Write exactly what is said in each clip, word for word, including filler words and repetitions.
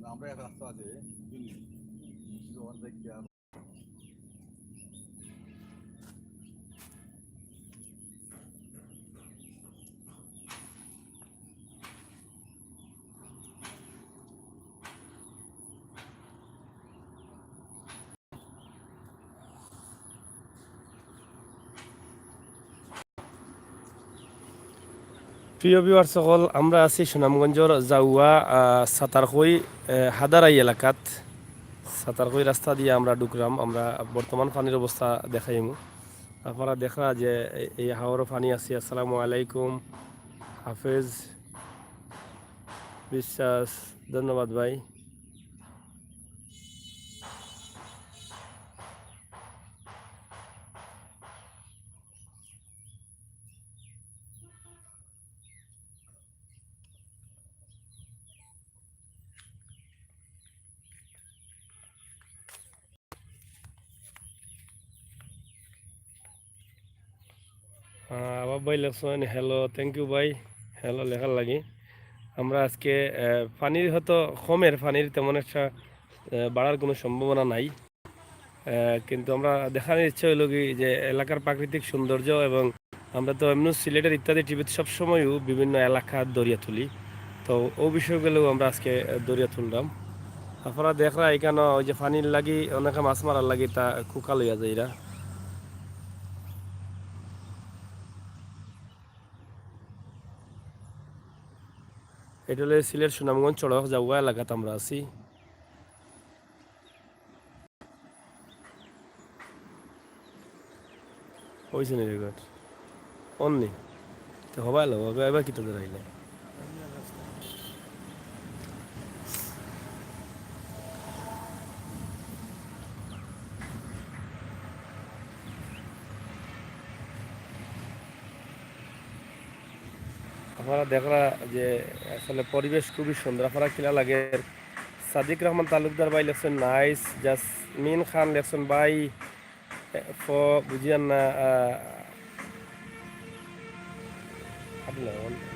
আমরা এক রাস্তা আছে, বুঝলি? ওখান থেকে প্রিয় ভিউয়ার্স সকল, আমরা আছি সুনামগঞ্জর জাউয়া, আহ, সাতারকই, আহ, হাদারাই এলাকাত। সাতারকই রাস্তা দিয়া আমরা ঢুকরাম। আমরা বর্তমান পানির অবস্থা দেখাইমু। আপনারা দেখরা যে এ-, এই হাওরো পানি আছে। আসসালামু আলাইকুম, হাফেজ বিশ্বাস, ধন্যবাদ ভাই। আহ, আবার ভাই লেখছেন, hello, thank you ভাই, hello লেখার লাগি। আমরা আজকে, আহ, পানির হয়তো কমের, পানির তেমন একটা, আহ, বাড়ার কোনো সম্ভাবনা নাই। আহ, কিন্তু আমরা দেখানোর ইচ্ছা হইল কি যে এলাকার প্রাকৃতিক সৌন্দর্য, এবং আমরা তো এমনি সিলেটের ইত্যাদি টিভিতে সবসময়ও বিভিন্ন এলাকা ধরিয়া তুলি, তো ও বিষয়গুলো আমরা আজকে, আহ, ধরিয়া তুললাম। আপনারা দেখরা এখানে ওই যে পানির লাগি অনেকে মাছ মারার লাগি তা কুকা লইয়া যাইরা। এটা হলো সিলেট সুনামগঞ্জ সড়ক জাউয়া এলাকাত আমরা আছি। হইছে নি রেকর্ড? অন নি? তো হবাই লাগবো, এবার, এবার কিতা দাঁড়াইলে? আপনারা দেখরা যে আসলে পরিবেশ খুবই সুন্দর। আপনারা কিলা লাগে? সাদিক রহমান তালুকদার ভাই লেখছেন, "নাইস।" জাসমিন খান লেখছেন, "ভাই, এ, ফ-, বুঝিয়ার না, আ, আ, না।"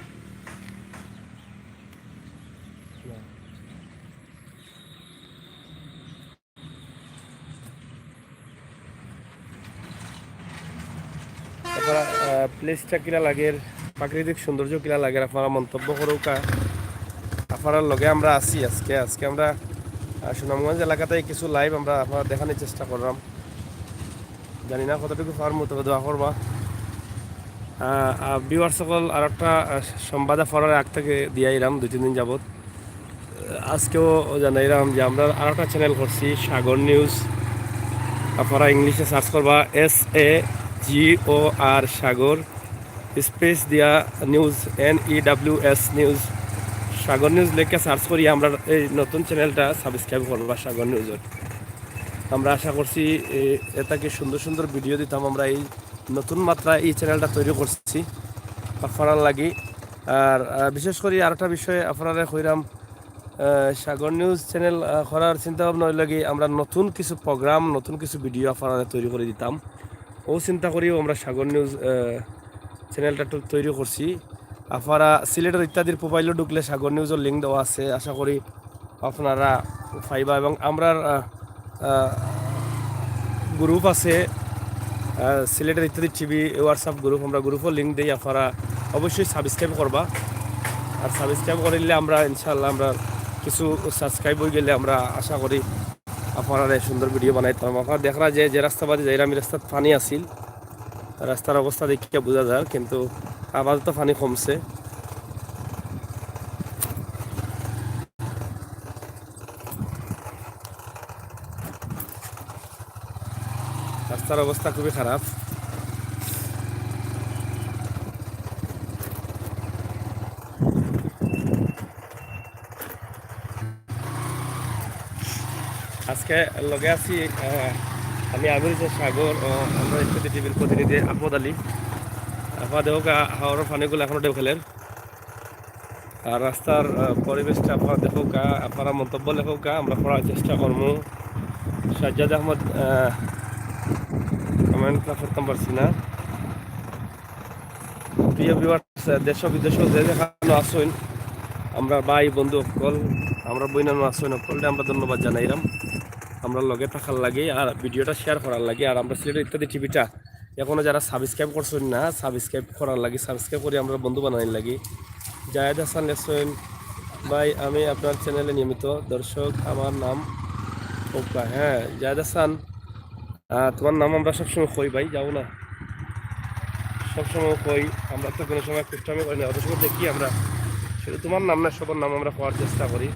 আপনারা, আহ, প্লেসটা কিলা লাগের, প্রাকৃতিক সৌন্দর্য কিলা লাগের, আপনারা মন্তব্য করুকা। আপনারার লগে আমরা আছি আজকে। আজকে আমরা, আহ, সুনামগঞ্জ এলাকাতে কিছু লাইভ আমরা আপনারা দেখানোর চেষ্টা করলাম। জানি না কতটুকু পারমু, তবে দোয়া করবা। আহ, আহ, ভিউয়ার সকল, আর একটা, আহ, সংবাদ আপনারার আগ থেকে দিয়া আইলাম দুই তিন দিন যাবত। আজকেও জানাইলাম যে আমরা আর একটা চ্যানেল করছি, সাগর নিউজ। আপনারা ইংলিশে সার্চ করবা S A G O R, Sagar, space দিয়া news, N E W S news. Sagar news লেখে সার্চ করি আমরা এই নতুন চ্যানেলটা সাবস্ক্রাইব করবা, সাগর নিউজর। আমরা আশা করছি এ-, এটা কি সুন্দর সুন্দর ভিডিও দিতাম আমরা এই নতুন মাত্রা এই চ্যানেলটা তৈরি করছি আপনারার লাগি। আর, আহ, বিশেষ করি আরেকটা বিষয়ে আপনারারে কইরাম, আহ, সাগর নিউজ চ্যানেল, আহ, করার চিন্তা ভাবনা হইল কি আমরা নতুন কিছু প্রোগ্রাম, নতুন কিছু ভিডিও আপনারারে তৈরি করে দিতাম। ও চিন্তা করিও আমরা সাগর নিউজ, আহ, চ্যানেলটা তো তৈরি করছি। আপনারা সিলেটের ইত্যাদির প্রোফাইলও ঢুকলে সাগর নিউজের লিংক দেওয়া আছে, আশা করি আপনারা পাইবা। এবং আমরার, আহ, আহ, গ্রুপ আছে, আহ, সিলেটের ইত্যাদি টিভি WhatsApp গ্রুপ, আমরা গ্রুপও লিংক দেই, আপনারা অবশ্যই সাবস্ক্রাইব করবা। আর সাবস্ক্রাইব করিলে আমরা ইনশাআল্লাহ আমরা কিছু সাবস্ক্রাইব হয়ে গেলে আমরা আশা করি আপনারা সুন্দর ভিডিও বানাইতাম। আপনারা দেখরা যে, যে রাস্তা বাদে যাইরাম, এই রাস্তাত পানি আছিল, রাস্তার অবস্থা দেখিয়া বোঝা যায়, কিন্তু আপাতত পানি কমছে। রাস্তার অবস্থা খুবই খারাপ। আজকে লগে আছি, আহ, আমি আমির হোসেন সাগর ও আমরা ইত্যাদি টিভির প্রতিনিধি আহমদ আলী। আহমদ হোক, আহ, হাওরের পানিগুলো এখনো ঢেউ খেলের। আর রাস্তার, আহ, পরিবেশটা আপনারা দেখুকা, আপনারা মন্তব্য লেখুকা, আমরা পড়ার চেষ্টা করবো। সাজ্জাদ আহমদ, আহ, কমেন্ট না করতাম পারছি না। প্রিয় ভিউয়ার্স, দেশ ও বিদেশ যে যেখানে আছেন, আমরা ভাই বন্ধু অকল, আমরা বইনানো আছইন অকলরে আমরা ধন্যবাদ জানাইরাম আমরা লগে থাকার লাগি আর ভিডিওটা শেয়ার করার লাগি। আর আমরা সিলেটের ইত্যাদি টিভিটা এখনো যারা সাবস্ক্রাইব করছইন না, সাবস্ক্রাইব করার লাগি, সাবস্ক্রাইব করি আমরা বন্ধু বানানোর লাগি। জায়েদ হাসান লেখছইন, ভাই আমি আপনার চ্যানেলে নিয়মিত দর্শক, আমার নাম ওকা। হ্যাঁ জায়েদ হাসান, আহ, তোমার নাম আমরা সবসময় কই ভাই, যাও না, সবসময় কই। আমরা তো কোনো সময় কুষ্টামি করি না, অত সময় দেখি আমরা। শুধু তোমার নাম না, সবার নাম আমরা পাওয়ার চেষ্টা করি।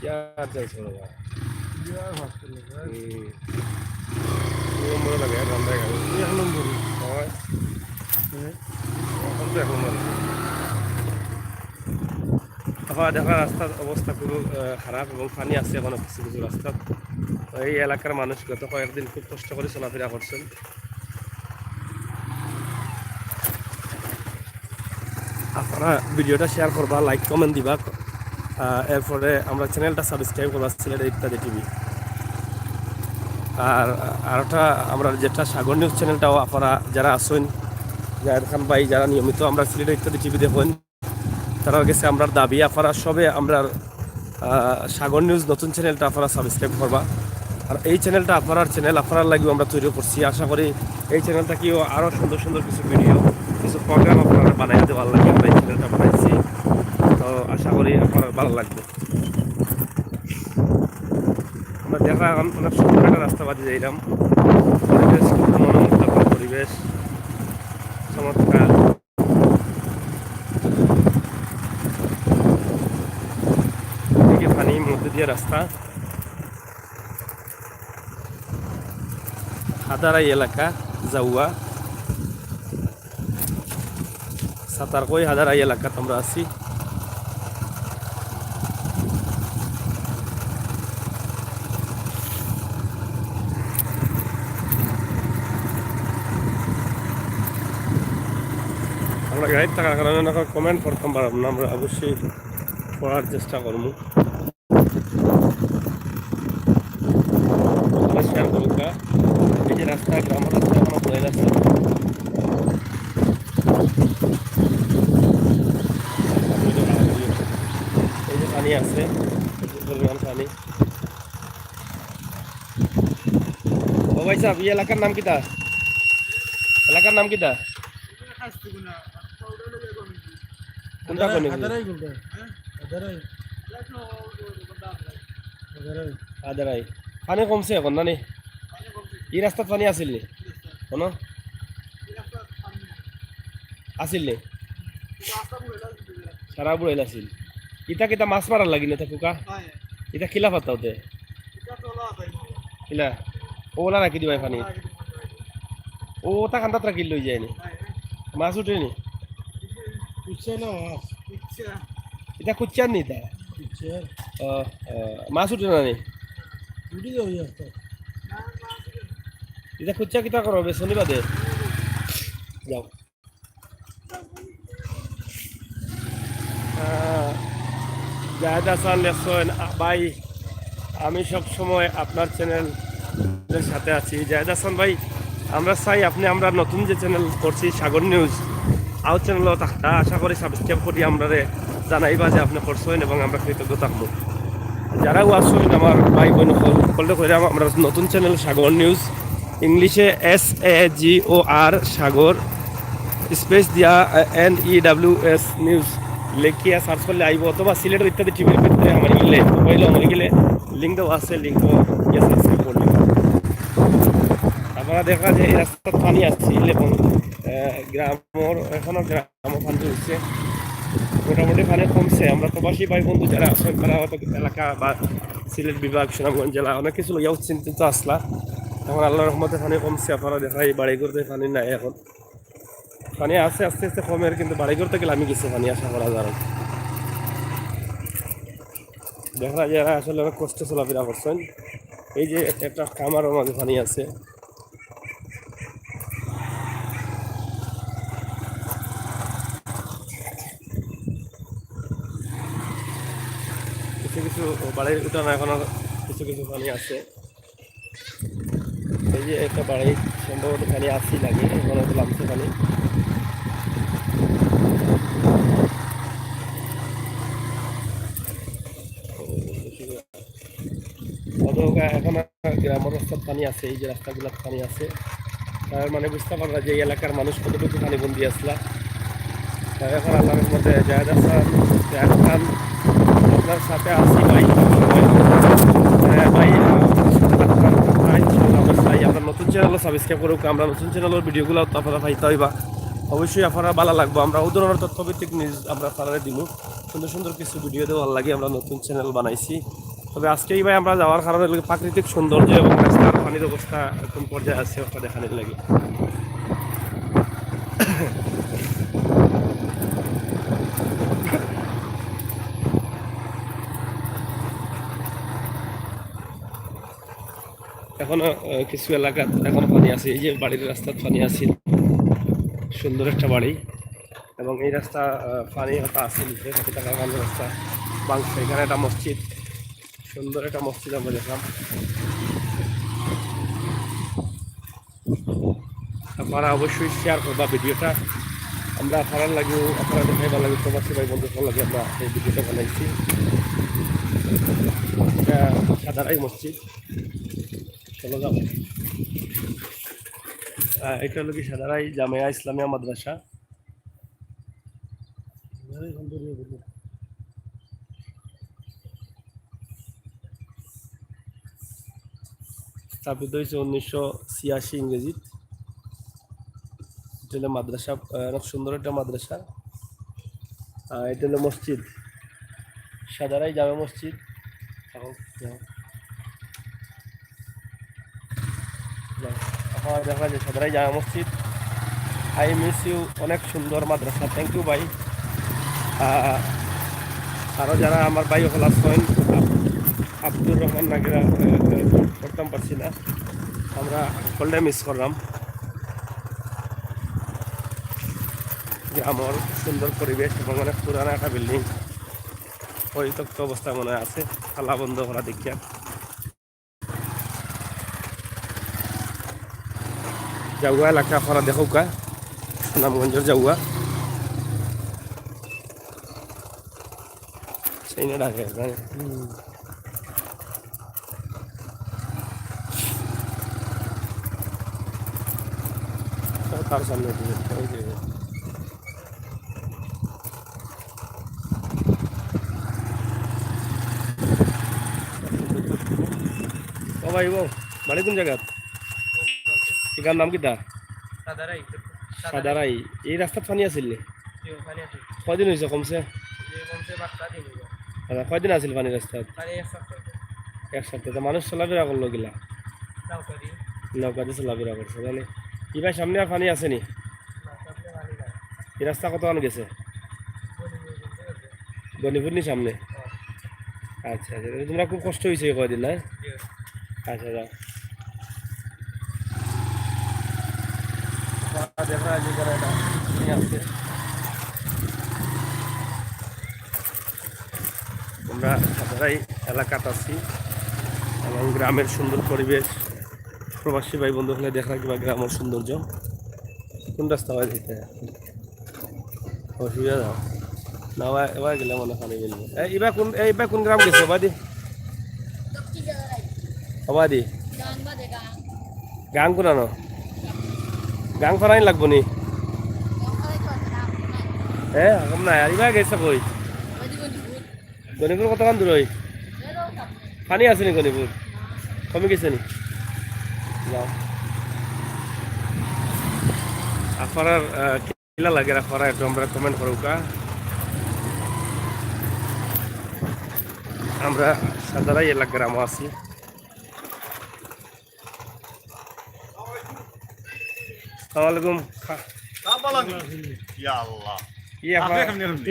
ইয়ার যাই চলো ভাই। ইয়ার হস্টেলে, হ্যাঁ। হুম। দুই নম্বরে লাগে, এক নম্বরে লাগে। দুই এক নম্বরে। হয়। হ্যাঁ। এখন তো এক নম্বরে। আবার দেখা রাস্তার অবস্থা খুব, আহ, খারাপ এবং পানি আছে এখনো কিছু কিছু রাস্তাত। তো এই এলাকার মানুষ গত কয়েকদিন খুব কষ্ট করে চলাফেরা করছেন। আপনারা ভিডিওটা শেয়ার করবা, লাইক কমেন্ট দিবা, আহ, এরপরে আমরা চ্যানেলটা সাবস্ক্রাইব করবা, সিলেট ইত্যাদি টিভি। আর আর একটা আমরা যেটা সাগর নিউজ চ্যানেলটাও আপনারা যারা আছইন, জাহেদ খান ভাই, যারা নিয়মিত আমরা সিলেট ইত্যাদি টিভি দেখইন, তারার গেছে আমরার দাবি, আপনারা সবে আমরার, আহ, সাগর নিউজ নতুন চ্যানেলটা আপনারা সাবস্ক্রাইব করবা। আর এই চ্যানেলটা আপনারার চ্যানেল, আপনারার লাগিও আমরা তৈরি করছি। আশা করি এই চ্যানেলটা কিও আরও সুন্দর সুন্দর কিছু ভিডিও, কিছু প্রোগ্রাম আপনারা বানাই দেওয়ার লাগি আমরা এই চ্যানেলটা বানাইছি। তো আশা করি আপনার ভালো লাগবে। আমরা দেখা এখন অনেক সুন্দর একটা রাস্তা বাদে যাইলাম। পরিবেশ খুব মনোমুগ্ধকর পরিবেশ, চমৎকার। এদিকে পানির মধ্যে দিয়ে রাস্তা, হাদারাই এলাকা যাওয়া, সাতারকই হাদারাই এলাকাত আমরা আছি। আমরা গাড়িত থাকার কারণে না কমেন্ট পড়তাম পারলাম না, আমরা অবশ্যই পড়ার চেষ্টা করমু। আমরা শেয়ার করুক, হ্যাঁ? এই যে রাস্তা, গ্রামের রাস্তা এখনো বয়ে যাচ্ছে। এই যে পানি আছে, প্রচুর পরিমাণ পানি। ও ভাই সাহেব, এই এলাকার নাম কিতা? এলাকার নাম কিতা? কোনটা কোন? হাদারাই কোনটা? হাদারাই। হাদারাই। হাদারাই। পানি কমছে এখন না নি? এই রাস্তাত পানি আছিল নি? কোনো? আছিল নি? সারা বুড়াইল আছিল। ইতা কিতা মাছ মারার লাগি না, ইতা কুকা? ইতা কিলা পাতা ওতে? কিলা? ওলা রাখি দিবায় পানি। ও, ওটা কান্দাত রাখি লই যায় নি? মাছ উঠে নি? উঠছে না মাছ। ইতা কুচ্চার নি ইতা? কুচ্চার। ও, ও, মাছ উঠে না নি? উঠি যাবে আস্তে। ইতা কুচ্চা কিতা করো, বেসনি বাদে? যাও। আহ, জাহেদ হাসান লেখছেন, আ, ভাই, আমি সব সময় আপনার চ্যানেলের সাথে আছি। জাহেদ হাসান ভাই, আমরা চাই আপনি আমরা নতুন যে চ্যানেল করছি সাগর নিউজ, আউ চ্যানেলও থাকতা, আশা করি সাবস্ক্রাইব করি আমরারে জানাইবা যে আপনি করছেন এবং আমরা কৃতজ্ঞ থাকবো। যারাও আছেন আমার ভাই বোন হকল, হকলরে কইরাম আমরা নতুন চ্যানেল সাগর নিউজ, ইংলিশে S A G O R Sagar, space দিয়া N E W S news লেখিয়া সার্চ করলে আইব, অথবা সিলেটের ইত্যাদি টিভির ভিতরে আমার গেলে মোবাইলে আমার গেলে লিঙ্ক দেওয়া আছে, লিঙ্ক গিয়ে সাবস্ক্রাইব করলে। আপনারা দেখা যায় এই রাস্তাত পানি আসছিল এবং, আহ, গ্রামর এখনো গ্রামও পানি হচ্ছে, মোটামুটি পানি কমছে। আমরা প্রবাসী ভাই বন্ধু যারা আছেন তারা হয়তো এলাকা বা সিলেট বিভাগ, সুনামগঞ্জ জেলা অনেক কিছু লইয়াও চিন্তিত আসলা। এখন আল্লাহর রহমতে পানি কমছে, আপনারা দেখা এই বাড়ি করতে পানি নাই এখন। পানি আছে, আস্তে আস্তে কমের, কিন্তু বাড়ি করতে গেলে আমি গেছি পানি আশা করা যায় না। দেখা যায় এরা আসলে অনেক কষ্টে চলাফেরা করছেন। এই যে একটা কামারও মাঝে পানি আছে। কিছু কিছু বাড়ির উঠানো এখনো কিছু কিছু পানি আছে। এই যে একটা বাড়ি সম্ভবত পানি আসি লাগে, এখনো লামছে পানি। এখন গ্রামের রাস্তাত পানি আছে, এই যে রাস্তাগুলাত পানি আছে। তার মানে বুঝতে পারবা যে এই এলাকার মানুষ কতটুকু পানিবন্দী আসলা। তো এখন আল্লাহর রহমতে জায়েদ হাসান, জায়েদ খান, আপনার সাথে আছি ভাই। হ্যাঁ ভাই, আহ, ভাই, ইনশাআল্লাহ আমরা চাই আপনার নতুন চ্যানেলও সাবস্ক্রাইব করুক, আমরা নতুন চ্যানেলের ভিডিওগুলো তো আপনারা পাইতা হইবা। অবশ্যই আপনারা ভালো লাগবো, আমরা ওই ধরনের তথ্যভিত্তিক নিউজ আমরা আপনারা দিমু। সুন্দর সুন্দর কিছু ভিডিও দেওয়ার লাগি আমরা নতুন চ্যানেল বানাইছি। তবে আজকে এই ভাই আমরা যাওয়ার কারণে লাগে প্রাকৃতিক সৌন্দর্য এবং রাস্তার পানির অবস্থা কোন পর্যায়ে আছে ওটা দেখানোর লাগি। এখনো আহ, কিছু এলাকাত এখনো পানি আছে, এই যে বাড়ির রাস্তাত পানি আছে, সুন্দর একটা বাড়ি। এবং এই রাস্তা আহ, পানি হয়তো আছে নিচে, হয়তো টাকা কারণে রাস্তা ভাঙছে। এখানে একটা মসজিদ, সুন্দর একটা মসজিদ আমরা দেখলাম। আপনারা অবশ্যই শেয়ার করবা ভিডিওটা। আমরা আপনারার লাগি, আপনারা দেখাইবার লাগি, প্রবাসী ভাই বন্ধুদের লাগি আমরা এই ভিডিওটা বানাইছি। এটা সাদারাই মসজিদ, চলো যাও। আহ, এটা হলো কি সাদারাই জামিয়া ইসলামিয়া মাদ্রাসা। স্থাপিত হয়েছে উনিশশো ছিয়াশি ইংরেজিত। এটা হলো মাদ্রাসা, আহ, অনেক সুন্দর একটা মাদ্রাসা। আর এটা হলো মসজিদ, সাদারাই জামে মসজিদ। এখন, যাও। যাও। আপনারা দেখা যায় সাদারাই জামে মসজিদ। I miss you, অনেক সুন্দর মাদ্রাসা। Thank you ভাই। আহ, আরও যারা আমার ভাই হকল আছেন, আব-, আব্দুর রহমান নাগেরা, আহ, আহ, পড়তাম পারছি না, আমরা হকলরে মিস করলাম। গ্রামর সুন্দর পরিবেশ এবং অনেক পুরানা একটা বিল্ডিং, পরিত্যক্ত অবস্থা মনে হয় আছে, তালা বন্ধ করা দেখিয়া। জাউয়া এলাকা আপনারা দেখউক্কা, সুনামগঞ্জর জাউয়া। সেই না ডাকে, জানে? হুম। তার সামনে দিয়ে, ওই যে। ও ভাই, ও বাড়ি কোন জায়গা? এটার নাম কিতা? সাদারাই। সাদারাই। এই রাস্তাত পানি আছিল নি? জি, পানি আছিল। কয়দিন হইছে কমছে? জি, কমছে পাঁচটা দিন হইল। আচ্ছা, কয়দিন আছিল পানি রাস্তাত? পানি এক সপ্তাহ। এক সপ্তাহ। তো মানুষ চলাফেরা করলো কিলা? নৌকা দিয়ে। নৌকা দিয়ে চলাফেরা করছে, মানে? ইবার সামনে আর পানি আছে নি? না, সামনে পানি নাই। এই রাস্তা কতখান গেছে? গণিপুর নি সামনে? আচ্ছা, আচ্ছা, তাহলে তোমরা খুব কষ্ট হইছে এই কয়দিন, না? আচ্ছা, যাও। দেখা যায় যে এখানে একটা ইয়ে আছে। আমরা সাদারাই এলাকাত আছি এবং গ্রামের সুন্দর পরিবেশ, প্রবাসী ভাই বন্ধু হলে দেখা কিবা গ্রামের সৌন্দর্য। কোন রাস্তা হয় যেতে? অসুবিধা না। না, এবার, এবার গেলে মনে হয় পানি মিলবে। এই, এবার কোন, এই, এবার কোন গ্রাম গেছে? ওবাদি? ওবাদি? গাং কোন আনো? গাং ফারাইন লাগবো নি? হ্যাঁ, এখন না, আর এবার গেছে কই? গণিপুর কতক্ষণ দূর হয়? পানি আছে নি গণিপুর? কমে গেছে নি? যাও। আপনারার, আহ, কিলা লাগে আপনারা একটু আমরা কমেন্ট করুক্কা। আমরা সাদারাই এলাকার গ্রামো আছি। আসসালামু আলাইকুম। খা-, ইয়া আল্লাহ। ইয়া আপনি আল্লাহ। কেমনে আছেন?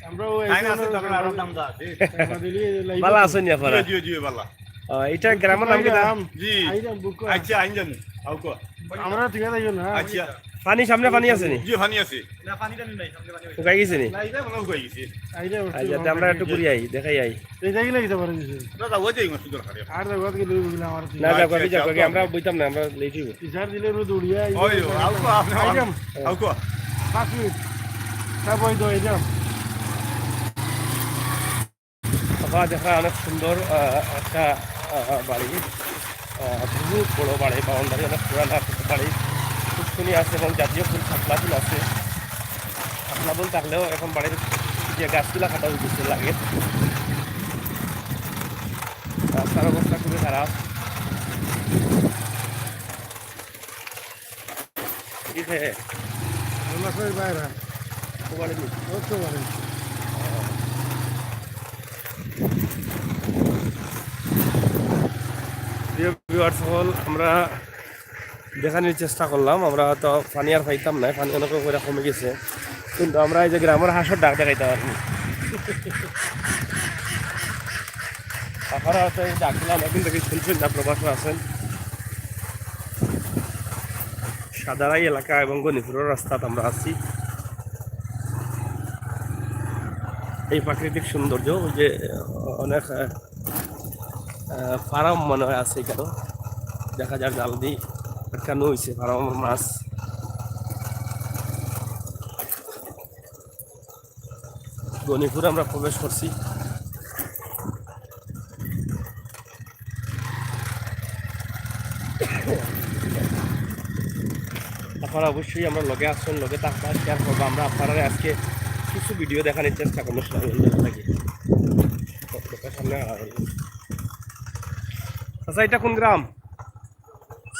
আমরা ওই তাই না, আছে, তারপরে আরো দাম দা, জি। ভালা আছইন নি আপনারা? জি, জি, ভালা। আহ, এটা গ্রামের নাম কিতা? জি। আইরাম বুকো। আচ্ছা, আইন জানি। আউকো। আমরা ঠিক আছে না। আচ্ছা। পানি সামনে পানি আছে নি? জি, পানি আছে। না, পানি টানি নাই, সামনে পানি আছে। শুকাই গেছে নি? না, এটা মনে হয় শুকাই গেছে। আইরাম আচ্ছা, তে আমরা একটু ঘুরি আই, দেখাই আই। এই যাই না, এটা পারে দিছে। না, যাও, ওই যাই, মাছ ধরে খাবে। আর যাও, আজকে লই বুঝলাম, আর না, যাও, আগে যাও, আগে আমরা বইতাম না, আমরা লেট হইব। ইসার দিলে রোদ উড়িয়া, ওই, আউকো, আপনি আইরাম। আউকো। পাঁচ মিনিট। তা বই তো, আইরাম। বা দেখা অনেক সুন্দর, আহ, একটা, আহ, বাড়ি, আহ, বহুত বড় বাড়ি, বাউন্ডারি অনেক পুরানা বাড়ি, ফুটকুনি আছে এবং জাতীয় ফুল শাপলা ফুল আছে। শাপলা ফুল থাকলেও এখন বাড়ির যে গাছগুলা কাটা হয়ে গেছে লাগে। রাস্তার অবস্থা খুবই খারাপ। কিসে? আমরা কই বাইরে। ও বাড়ি নি? ও তো বাড়ি। প্রিয় ভিউয়ার্স সকল, আমরা দেখানির চেষ্টা করলাম, আমরা হয়তো পানি আর পাইতাম না, পানি অনেক করে কমে গেছে, কিন্তু আমরা এই যে গ্রামের হাঁসর ডাক দেখাইতে পারবো। আপনারা হয়তো এই ডাকগুলো অনেকদিন থেকে শুনছেন না, প্রবাসে আছেন। সাদারাই এলাকা এবং গণিপুরের রাস্তাত আমরা আছি। এই প্রাকৃতিক সৌন্দর্য, ওই যে, আহ, অনেক, আহ, আহ, ফার্ম মনে হয় আছে এখানে, দেখা যার জাল দিয়ে আটকানো হয়েছে ফার্ম মাছ। গণিপুর আমরা প্রবেশ করছি। আপনারা অবশ্যই আমরা লগে আসুন, লগে থাকবা, শেয়ার করবা। আমরা আপনারা আজকে কিছু ভিডিও দেখানোর চেষ্টা করবো সবাই মিলে থাকি। সামনে আচ্ছা, এটা কোন গ্রাম?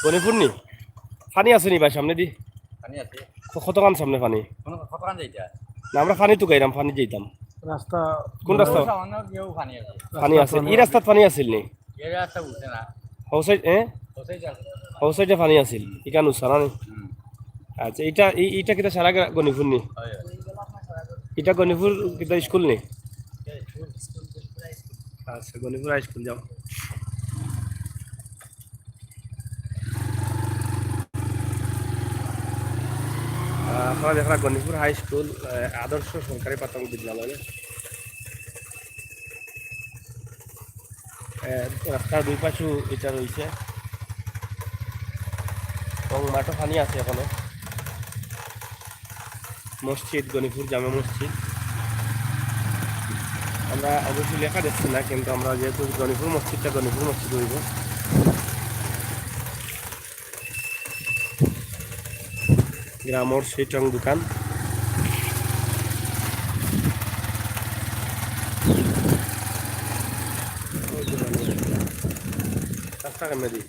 গণিপুর নি? পানি আছে নি ভাই সামনে দি? পানি আছে। তো কতখান সামনে পানি? কোন, কতখান যাইতা? না, আমরা পানি তো গাইলাম, পানি যাইতাম। রাস্তা কোন রাস্তা? সামান্য গিয়েও পানি আছে। পানি আছে। রাস্তা এই রাস্তাত পানি আছিল নি? এই রাস্তা উঠছে না। হৌ সাইড, এ? হৌ সাইড আছে। হৌ সাইডে পানি আছিল। ইখান উঠছে না নি? হুম। আচ্ছা, এটা, এই, এটা কিতা সারা গ্রা-, গণিপুর নি? হয়, হয়। এটা গণিপুর কিতা স্কুল নি? আচ্ছা, গণিপুর হাই স্কুল যাও। আহ, আপনারা দেখরা গণিপুর হাই স্কুল, আহ, আদর্শ সরকারি প্রাথমিক বিদ্যালয়। আহ, রাস্তার দুই পাশেও এটা রয়েছে এবং মাঠও পানি আছে এখনো। মসজিদ, গণিপুর জামে মসজিদ। আমরা অবশ্যই লেখা দেখছি না, কিন্তু আমরা যেহেতু গণিপুর মসজিদটা গণিপুর মসজিদ হইব। গ্রামর সেই টং দোকান। রাস্তা কেমনে দি?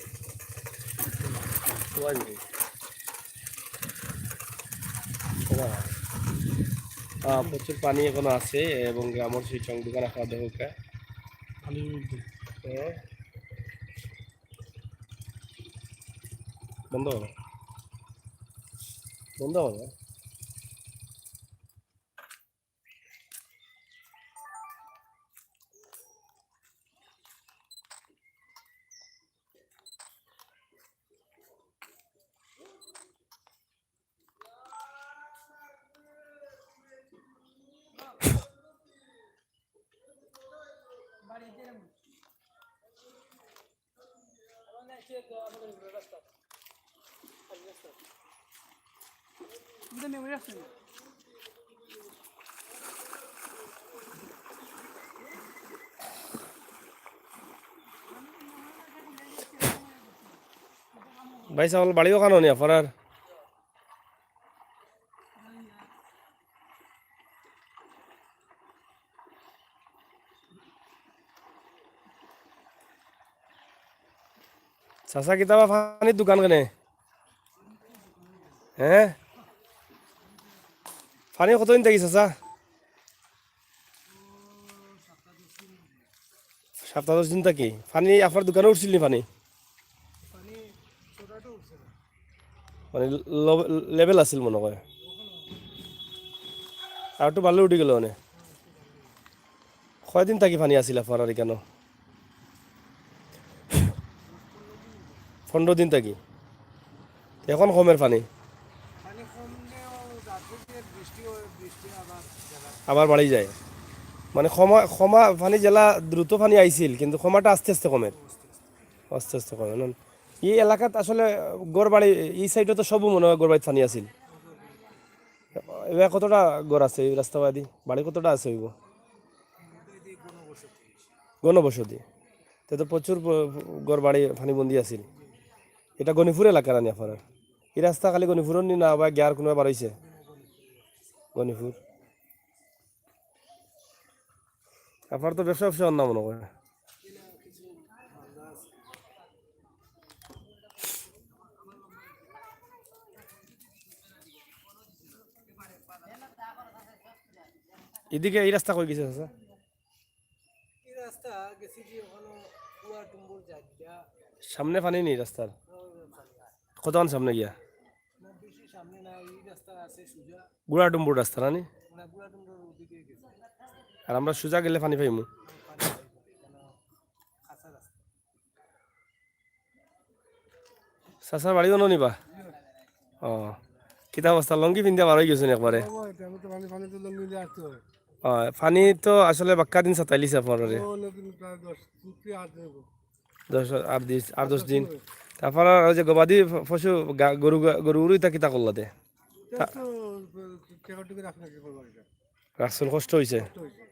আহ, প্রচুর পানি এখনো আছে এবং গ্রামর সেই টং দোকান আপনারা দেখুন। পানি বন্ধ করো। বন্ধ করো। ভাই সাহেব, বাড়িও কানো নি আপনার? চাচা, কিতাবা পানির দোকান কেনে? হ্যাঁ? পানি কতদিন থাকি চাচা? সপ্তাহ দশ দিন থাকি। পানি আপনার দোকানো উঠছিল নি পানি? মানে ল-, লেভেল আছিল মনে হয়। আর একটু বাড়লে উঠি গেল মানে। কয়দিন থাকি পানি আছিল আপনার এখানো? পনেরো দিন থাকি। এখন কমের পানি? আবার বাড়ি যায়। মানে কমা, কমা পানি যেলা দ্রুত পানি আইছিল, কিন্তু কমাটা আস্তে আস্তে কমের। আস্তে আস্তে কমের, না? এই এলাকাত আসলে ঘর বাড়ি, এই সাইডে তো সবও মনে হয় ঘর বাড়িত পানি আছিল। এবার কতটা ঘর আছে এই রাস্তা বাদি? বাড়ি কতটা আছে হইব? ঘনবসতি। তে তো প্রচুর প-, ঘর বাড়ি পানিবন্দি আছিল। ইটা গণিপুর এলাকার আনি আপনারার? ই রাস্তা খালি গণিপুরর নি, না বা গিয়ার কুনো বারইছে? গণিপুর। আপনারার তো ব্যবসা ব্যবসা অন্য মনে করে। এদিকে এই রাস্তা কই গেছে, চাচা? এই রাস্তা গেছে কি ওখানে কুয়া টুম্বুর জায়গা। সামনে পানি নেই রাস্তার? কতক্ষণ সামনে গিয়া? না, বেশি সামনে না, এই রাস্তা আছে সোজা। গুড়া টুম্বুর রাস্তা না নি? না, গুড়া টুম্বুর ওদিকে গেছে। আর আমরা সোজা গেলে পানি পাইমু। পানি পাইবো, এখানে কাঁচা রাস্তা। চাচার বাড়ি অনো নিবা? ও, কিতা অবস্থা? লুঙ্গি পিন্দিয়া বার অই গেছইন একবারে। ও, এটা আমি তো পানি, পানি তো লুঙ্গি দিয়ে আসতে হয়। ও, পানি তো আসলে বাক্কা দিন সাতাইলিছে আপনারারে। ও, অনেক দিন, প্রায় দশ, কি আর দেবো? দশ, আট দিন, আট দশ দিন। তারপর আর ওই যে গবাদি প-, পশু, গা-, গরু, গা-, গরু উরু ইতা কিতা করলা দে? তা তো, আহ, টেকা টুকি রাখলে কি করবো এটা? রাসুল কষ্ট হইছে? কষ্ট হইছে।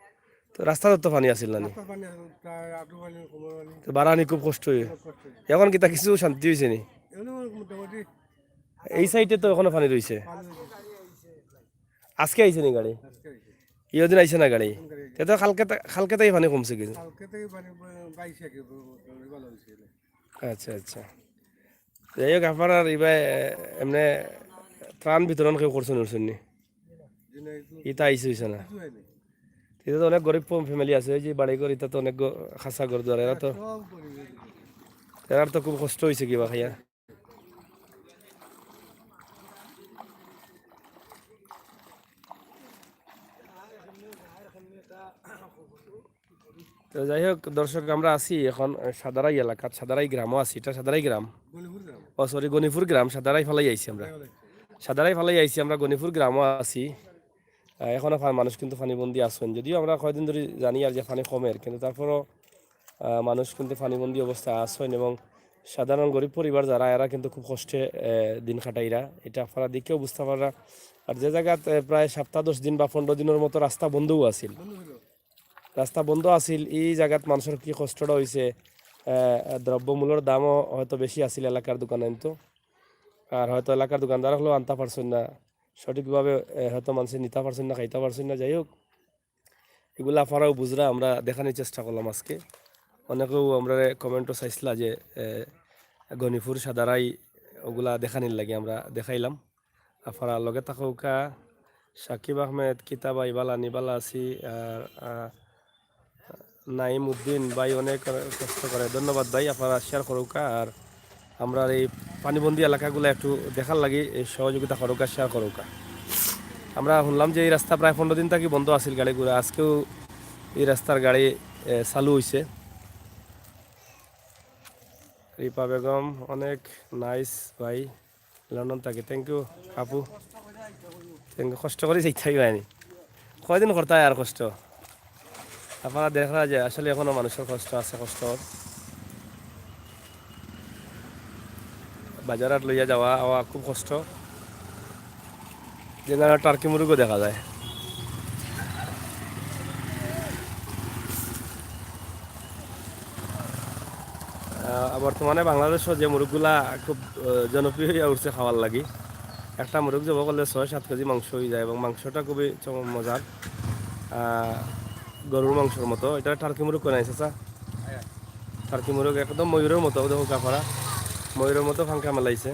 তো রাস্তাত তো পানি আছিল না নি? রাস্তাত পানি আছিল, প্রায় আঠেরো পানি, পনেরো পানি। তো বারানি খুব কষ্ট হইছে। খুব কষ্ট হইছে। এখন কিতা কিছু শান্তি হইছে নি? এমনি মোটামুটি এই সাইডে তো এখনো পানি রইছে। পানি রইছে। আজকে আইছে নি গাড়ি? আজকে আইছে। ইয়দিন আইছে না গাড়ি? কোন গাড়ি আইছে? তে তো কালকে তা-, কালকে তাই পানি কমছে কিছু। কালকে থেকে পানি, আহ, বাইশে কি, আহ, ভালো হইছে। আচ্ছা, আচ্ছা। যাই হোক, আপনারার ইবায়, এ, এমনে ত্রাণ বিতরণ কেউ করছইন, করছইন নি? ইতা আইছে, হইছে না? ইতা তো অনেক গরিব ফ্যামিলি আছে, ওই যে বাড়ি ঘর, ইতা তো অনেক গ-, খাসা ঘর দুয়ার, এরা তো, সব গরিব। এরার তো খুব কষ্ট হইছে কিবা খাইয়া। তো যাই হোক দর্শক, আমরা আছি এখন সাদারাই এলাকাত, সাদারাই গ্রামও আছি, এটা সাদারাই গ্রাম। গণিপুর গ্রাম। ও সরি, গণিপুর গ্রাম, সাদারাই ফালাই আইছি আমরা। ফালাই আইছি। সাদারাই ফালাই আইছি আমরা, গণিপুর গ্রামও আছি। আহ, এখনো ফা-, মানুষ কিন্তু পানিবন্দি আছইন, যদিও আমরা কয়দিন ধরি জানি আর যে পানি কমের, কিন্তু তারপরও, আহ, মানুষ কিন্তু পানিবন্দি অবস্থায় আছইন এবং সাধারণ গরিব পরিবার যারা, এরা কিন্তু খুব কষ্টে, আহ, দিন কাটাইরা। এটা আপনারা দেখেও বুঝতা পাররা। আর যে জাগাত, আহ, প্রায় সপ্তাহ দশ দিন বা পনেরো দিনর মতো রাস্তা বন্ধও আছিল, বন্ধ ছিল। রাস্তা বন্ধ আছিল, ই জাগাত মানষর কি কষ্টটা হইছে। আহ, দ্রব্যমূল্যর দামও হয়তো বেশি আছিল এলাকার দোকানাইন্তো, আর হয়তো এলাকার দোকানদার অকলেও আনতা পারছইন না সঠিকভাবে, আহ, হয়তো মানষে নিতা পারছইন না, খাইতা পারছইন না। যাই হোক, ইগুলা আপনারাও বুঝরা, আমরা দেখানির চেষ্টা করলাম আজকে। অনেকেও আমরারে কমেন্টও চাইছলা যে, আহ, গণিপুর সাদারাই ওগুলা দেখানির লাগি আমরা দেখাইলাম। আপনারা লগে থাকউক্কা। সাকিব আহমেদ, কিতা ভাই, বালা নি? বালা আছি। আর, আহ, নাইম উদ্দিন ভাই অনেক কষ্ট করে, ধন্যবাদ ভাই। আপনারা share করউক্কা, আর আমরার এই পানিবন্দি এলাকাগুলা একটু দেখার লাগি এই সহযোগিতা করউক্কা, share করউক্কা। আমরা হুনলাম যে এই রাস্তা প্রায় পনেরো দিন থাকি বন্ধ আছিল গাড়ি ঘোড়া, আজকেও এই রাস্তার গাড়ি, এ, চালু হইছে। রিপা বেগম, অনেক nice ভাই, লন্ডন থাকি। Thank you আপু, thank you। কষ্ট করি যাইতায় পারইনি, কয়দিন করতায় আর কষ্ট। আপনারা দেখরা যে আসলে এখনো মানুষর কষ্ট আছে, কষ্ট। বাজার হাট লইয়া যাওয়া আওয়া খুব কষ্ট। যে না, টার্কি মুরগও দেখা যায়। আহ, বর্তমানে বাংলাদেশও যে মুরগগুলা খুব, আহ, জনপ্রিয় হইয়া উঠছে খাওয়ার লাগি। একটা মুরগ জবো করলে ছয় সাত কেজি মাংস হয়ে যায় এবং মাংসটা খুবই চম-, মজার। আহ, গরুর মাংসর মতো। এটা টার্কি মুরগ কয় নাই, চাচা? টার্কি মুরগ একদম ময়ূরের মতো, দেখো কাপড়া। ময়ূরের মতো ফাঙ্কা মেলাইছে।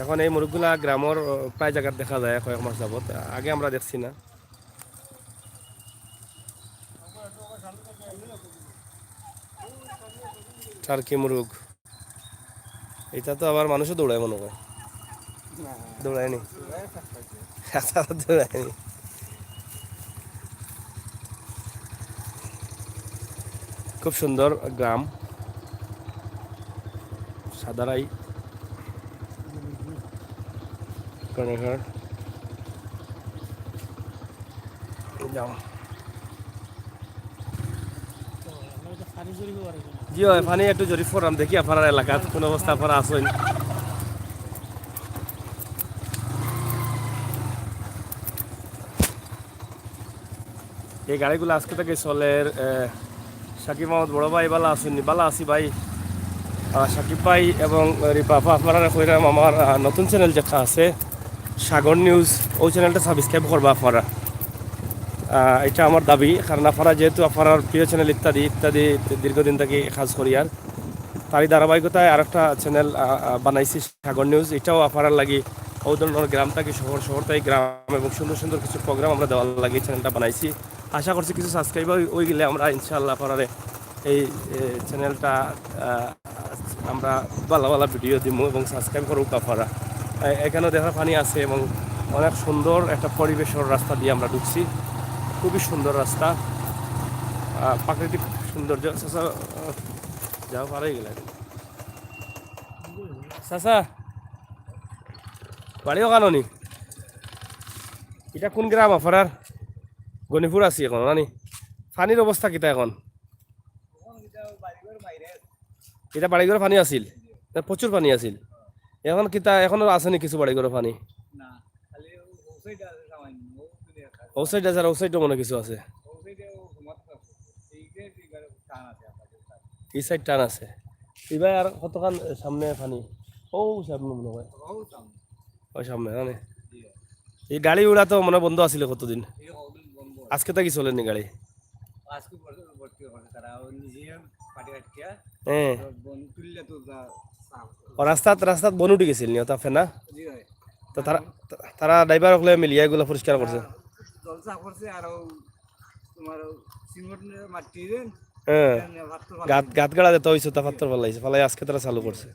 এখন এই মুরগগুলা গ্রামর, আহ, প্রায় জাগাত দেখা যায় কয়েক মাস যাবত। আগে আমরা দেখছি না। টার্কি মুরগ। এটা তো আবার মানুষও দৌড়ায় মনে হয়। দৌড়ায়নি। দৌড়ায়নি। খুব সুন্দর গ্রাম। সাদারাই। কর্ণঘাট। যাও। জি অয়, পানি একটু জরিপ করলাম, দেখি আপনারার এলাকাত কোন অবস্থা আপনারা আছইন। এই গাড়িগুলা আজকে থাকি চলের। আহ, সাকিব আহমদ বড় ভাই, ভালা আছইন নি? ভালা আছি ভাই। আহ, সাকিব ভাই এবং রিপা আপা, আপনারারে কইরাম আমার, আহ, নতুন channel যেটা আছে সাগর News, অউ channelটা subscribe করবা আপনারা। আহ, ইটা আমার দাবি, কারণ আপনারা যেহেতু আপনারার প্রিয় channel ইত্যাদি ইত্যাদি দীর্ঘদিন থাকি কাজ করিয়ার, তারই ধারাবাহিকতায় আরেকটা channel, আহ, আহ, বানাইছি সাগর News। ইটাও আপনারার লাগি অউ ধরনর গ্রাম থাকি শহর, শহর থাকি গ্রাম এবং সুন্দর সুন্দর কিছু program আমরা দেওয়ার লাগি channelটা বানাইছি। আশা করছি কিছু subscriber অই গেলে আমরা ইনশাআল্লাহ আপনারারে এই, এ, channelটা, আহ, আমরা ভালা ভালা video দিমু এবং subscribe করুক আপনারা। এ-, এখানেও দেখরা পানি আছে এবং অনেক সুন্দর একটা পরিবেশর রাস্তা দিয়া আমরা ঢুকছি, খুবই সুন্দর রাস্তা, আহ, প্রাকৃতিক সৌন্দর্য। চাচা, আহ, যাও, পার অই গেলা। চাচা, বাড়ি অখানো নি? ইটা কুন গ্রাম আপনারার? গণিপুর আছি অখন, না নি? পানির অবস্থা কিতা অখন? ইটা বাড়িঘর পানি আছিল, না, প্রচুর পানি আছিল। অখন কিতা, অখনো আছে নি কিছু বাড়িঘর পানি? না, খালি ও, ও side আছে সামান্য, ও side আছে। অউ side আছে, আর অউ sideও মনে কিছু আছে। ও side-এ ও মাত্র আছে। এই যে, এই বারে টান আছে আপনাদের side। এই side টান আছে। ইবার আর কতখান সামনে পানি? অউ সামনে মনে অয়। ও সামনে। অউ সামনে, মানে? জি। এই গাড়ি উড়া তো মনে অয় বন্ধ আছিল কতদিন। এই কতদিন বন্ধ আছে। আজকে থাকি চলের নি গাড়ি? আজকে ভর্তি, ভর্তি করে তারা, ও নিজে পাটি কাটিয়া, হ্যাঁ। তো বন তুললে তো যা সাফ। ও রাস্তাত, রাস্তাত বন উঠি গেছিল নি, ওটা ফেনা? জি ভাই। তো তারা, তারা driver অকলে মিলিয়া ইগুলা পরিষ্কার করছে? হ্যাঁ, জল সাফ করছে, আর ও তোমার ও সিমেন্ট মাটি দেন, হ্যাঁ। এখানে পাথর ফালাই গাত, দিন। গাত গাড়া যেটা অইছে, তা পাথর ফালাইছে, ফালাই আজকে তারা চালু করছে।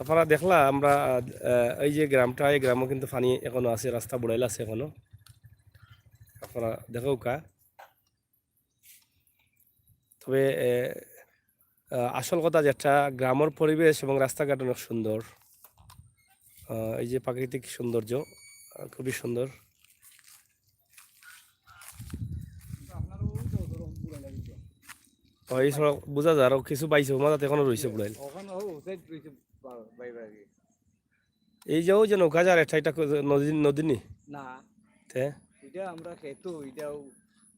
আপনারা দেখলা আমরা, আহ, এই যে গ্রামটা, এই গ্রামও কিন্তু পানি এখনো আছে, রাস্তা বুড়াইল আছে এখনো। আপনারা দেখউক্কা। তবে, এ, আহ, আসল কথা যেটা, গ্রামর পরিবেশ এবং রাস্তাঘাট অনেক সুন্দর। আহ, এই যে প্রাকৃতিক সৌন্দর্য, আহ, খুবই সুন্দর। ও, এই সড়ক বুঝা যায়, আরো কিছু বাইছে, মাথাতে এখনো রইছে বুড়াইল। অখন ও side রইছে বা-, বাইরে আগে। এই যে, ওই যে নৌকা যার, এটা, এটা কো-, নদী, নদী নি? না। তে? এটা আমরা খেতো, এটাও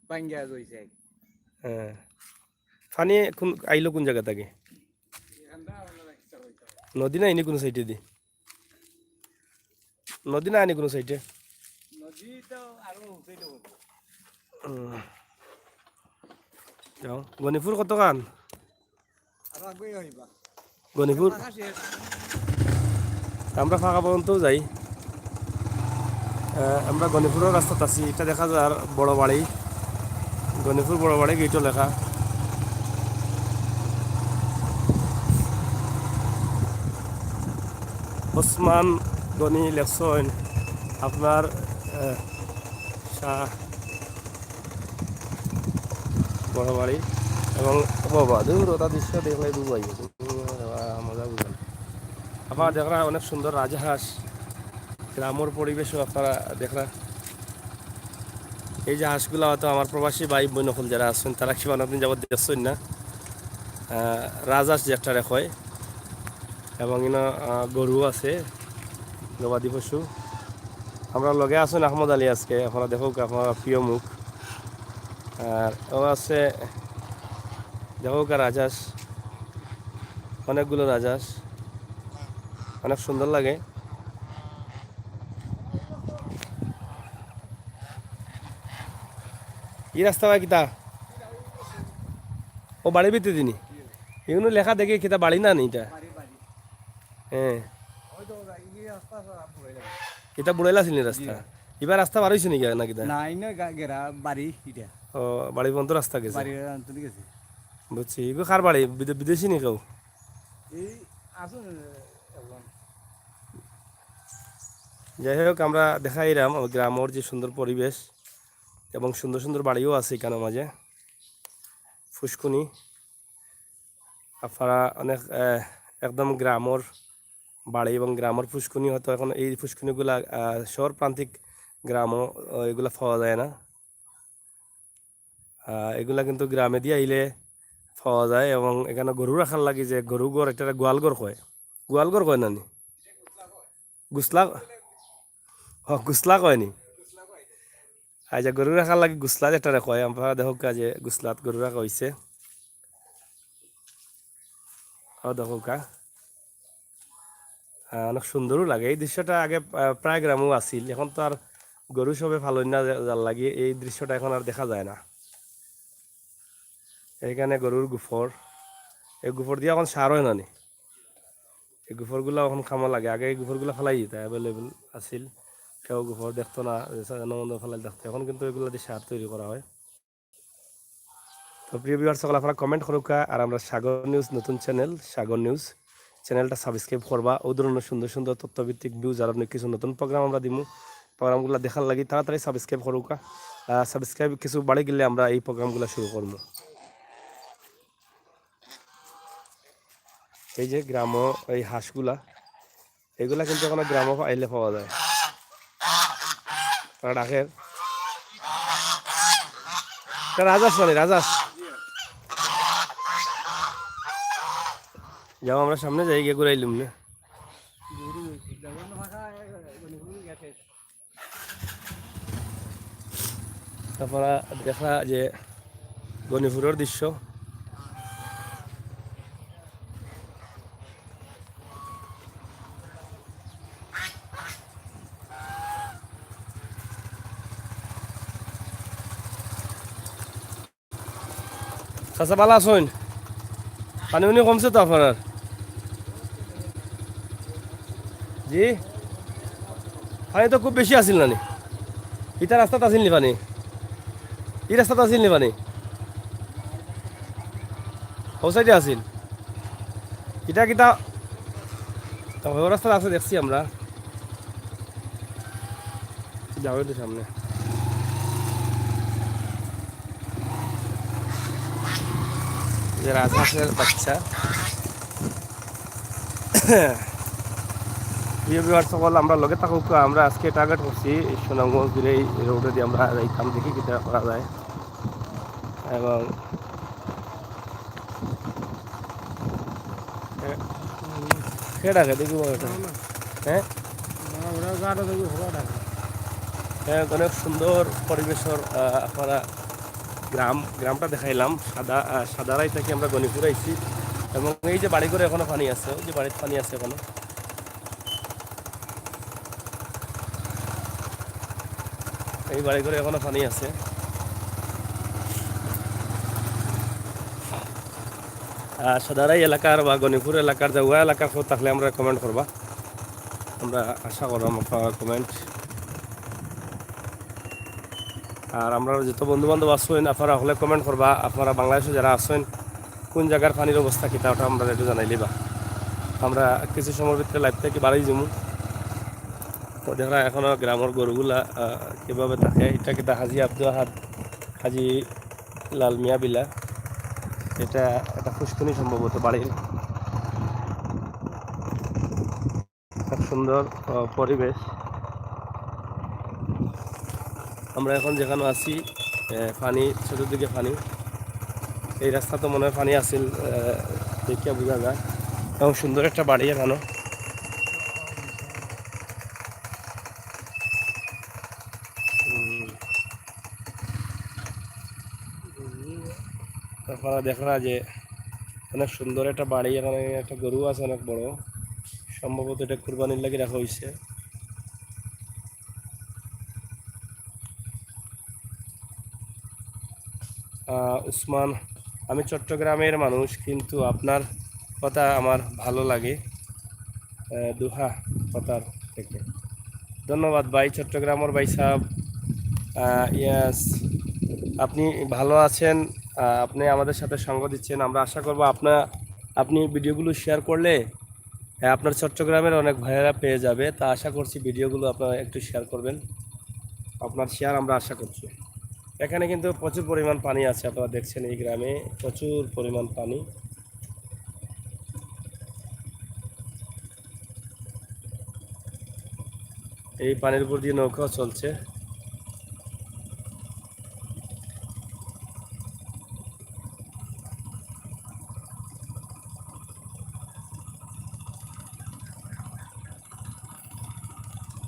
ভাঙ্গা রইছে। হ্যাঁ। পানি কোন, আইলো কোন জায়গা থাকি? এখানটা আমরা রাখতে পারি। নদী না, এনে কোনো side-এ দি? নদী না, এনে কোনো side-এ? নদী তো আরো side-এ হবে। হুম। যাও, গণিপুর কতখান? গণিপুর। আমরা ফাঁকা পর্যন্ত যাই। আহ, আমরা গণিপুরর রাস্তাত আছি। এটা দেখা যার বড় বাড়ি, গণিপুর বড় বাড়ি গেটও লেখা। ওসমান গনি লেখছইন আপনার, আহ, শাহ বড় বাড়ি এবং বাবা, দূর ওটা দৃশ্য দেখলে ডুবাই, মজা বুঝান। আপনারা দেখরা অনেক সুন্দর রাজহাঁস, গ্রামর পরিবেশও আপনারা দেখরা। এই যে হাঁসগুলা হয়তো আমার প্রবাসী ভাই বোন অকল যারা আছেন, তারা কি অনেকদিন যাবত দেখছেন না। আহ, রাজহাঁস যেটা কয়, এবং ইনো, আহ, গরু আছে, গবাদি পশু। আমরা লগে আছেন আহমদ আলী আজকে, আপনারা দেখউক্কা আপনারা প্রিয় মুখ। আর ও আছে, দেখউক্কা রাজহাঁস, অনেকগুলো রাজহাঁস, অনেক সুন্দর লাগে। ই রাস্তা ভাই কিতা? ও বাড়ির ভিতরে দিনি? এগুলো লেখা দেখি কিতা বাড়ি না নি এটা? হ্যাঁ। এটা বুড়াইলা ছিল রাস্তা। জি। এবার রাস্তা বার হইছে নাকি, না কিতা? না, ইনো গা-, গেরা বাড়ি এটা। ও, বাড়ি পর্যন্ত রাস্তা গেছে? বাড়ি পর্যন্ত গেছে। বুঝছি। এগুলো কার বাড়ি? বিদে-, বিদেশি নি কেউ? এই আছে এখন। যাই হোক, আমরা দেখাইলাম গ্রামর যে সুন্দর পরিবেশ এবং সুন্দর সুন্দর বাড়িও আছে এখানে মাঝে। ফুসকুনি, আপনারা অনেক, আহ, একদম গ্রামর বাড়ি এবং গ্রামর ফুসকুনি, হয়তো এখন এই ফুসকুনিগুলা, আহ, শহর প্রান্তিক গ্রামও, আহ, এগুলা পাওয়া যায় না। আহ, এগুলা কিন্তু গ্রামেদি আইলে পাওয়া যায় এবং এখানে গরু রাখার লাগি যে গরু ঘর, এটা গোয়াল ঘর কয়, গোয়াল ঘর কয় না নি? গুসলা, ও, গুসলা কয়নি? আচ্ছা, গরু রাখার লাগি গুসলা যেটারে কয়, আপনারা দেখউক্কা যে গুসলাত গরু রাখা অইছে। ও দেখউক্কা। আহ, অনেক সুন্দরও লাগে। এই দৃশ্যটা আগে, আহ, প্রায় গ্রামেও আছিল, এখন তো আর গরু সবে ফালইন না, যা-, যার লাগি এই দৃশ্যটা এখন আর দেখা যায় না। এইখানে গরুর গোফর, এই গোফর দিয়া এখন সার অয় না নি। এই গোফরগুলা এখন কামো লাগে, আগে এই গোফরগুলা ফালাই দিতা, available আছিল, কেউ গোফর দেখতো না, যে সাধারণ মতো ফালাই থাকতো। এখন কিন্তু এগুলা দিয়ে সার তৈরি করা হয়। তো প্রিয় ভিউয়ার্স সকল, আপনারা কমেন্ট করউক্কা, আর আমরার সাগর নিউজ নতুন চ্যানেল, সাগর নিউজ চ্যানেলটা সাবস্ক্রাইব করবা। অউ ধরনর সুন্দর সুন্দর তথ্যভিত্তিক ভিউজ আর আপনি কিছু নতুন প্রোগ্রাম আমরা দিমু, প্রোগ্রামগুলা দেখার লাগি তাড়াতাড়ি সাবস্ক্রাইব করউক্কা। আহ, সাবস্ক্রাইব কিছু বাড়ি গেলে আমরা এই প্রোগ্রামগুলা শুরু করমু। এই যে গ্রামো এই হাঁসগুলা, এগুলা কিন্তু এখনো গ্রামো আইলে পাওয়া যায়। তারা ডাকের। এটা রাজহাঁস মানে, রাজহাঁস। যাও, আমরা সামনে যাই, গিয়া ঘুরাইলুম না। তারপরে দেখা যে গণিপুরর দৃশ্য। চাচা, ভালা আছইন? পানি উনি কমছে তো আপনারার? জি, পানি তো খুব বেশি আছিল না নি? ইটা রাস্তাত আছিল নি পানি? ই রাস্তাত আছিল নি পানি? অউ সাইডে আছিল। ইটা কিতা? ও রাস্তাত আছে দেখছি আমরা। যাও একটু সামনে। যে রাজহাঁসের বাচ্চা। প্রিয় ভিউয়ার্স সকল, আমরা লগে থাকুক। আমরা আজকে টার্গেট করছি সুনামগঞ্জ দিয়ে, এই রোডে দিয়ে আমরা যাইতাম, দেখি কিতা করা যায়। এবং এ, কে ডাকে দেখি বলো তো। হ্যাঁ? হ্যাঁ, অনেক সুন্দর পরিবেশর, আহ, আপনারা গ্রাম, গ্রামটা দেখাইলাম। সাদা, আহ, সাদারাই থাকি আমরা গণিপুর আইছি। এবং এই যে বাড়িঘরে এখনো পানি আছে, ওই যে বাড়িত পানি আছে এখনো। এই বাড়িঘরে এখনো পানি আছে। আর সাদারাই এলাকার বা গণিপুর এলাকার যে ওয়া এলাকার কেউ থাকলে আমরা কমেন্ট করবা, আমরা আশা করলাম আপনারা কমেন্ট। আর আমরা যত বন্ধু বান্ধব আছইন, আপনারা হকলে কমেন্ট করবা, আপনারা বাংলাদেশো যারা আছইন, কোন জাগার পানির অবস্থা কিতা, ওটা আমরা একটু জানাইলিবা। আমরা কিছু সময়র ভিতরে লাইভ থাকি বাড়াই যামু। তো দেখরা এখনো গ্রামর গরুগুলা, আহ, কিভাবে থাকে, এটা কিতা হাজি আব্দুল আহাদ, হাজি লাল মিয়া বিলা, এটা একটা ফুসকুনি সম্ভবত বাড়ির। খুব সুন্দর, আহ, পরিবেশ। আমরা এখন যেখানো আছি, আহ, পানি, চতুর্দিকে পানি। এই রাস্তাত মনে হয় পানি আছিল, আহ, দেখিয়া বুঝা যায়। এবং সুন্দর একটা বাড়ি এখানো। হুম। তারপরে দেখরা যে অনেক সুন্দর একটা বাড়ি, এখানে একটা গরু আছে অনেক বড়, সম্ভবত এটা কুরবানির লাগি রাখা হইছে। আহ, উসমান, আমি চট্টগ্রামের মানুষ, কিন্তু আপনার কথা আমার ভালো লাগে। আহ, দোহা কাতার থেকে। ধন্যবাদ ভাই, চট্টগ্রামের ভাই সাহেব। আহ, yes, আপনি ভালো আছেন, আহ, আপনি আমাদের সাথে সঙ্গ দিচ্ছেন। আমরা আশা করব আপনার, আপনি ভিডিওগুলো শেয়ার করলে, আহ, আপনার চট্টগ্রামের অনেক ভাইয়েরা পেয়ে যাবে। তা আশা করছি ভিডিওগুলো আপনারা একটু শেয়ার করবেন, আপনার শেয়ার আমরা আশা করছি। এখানে কিন্তু প্রচুর পরিমাণ পানি আছে, আপনারা দেখছেন এই গ্রামে প্রচুর পরিমাণ পানি। এই পানির উপর দিয়ে নৌকাও চলছে।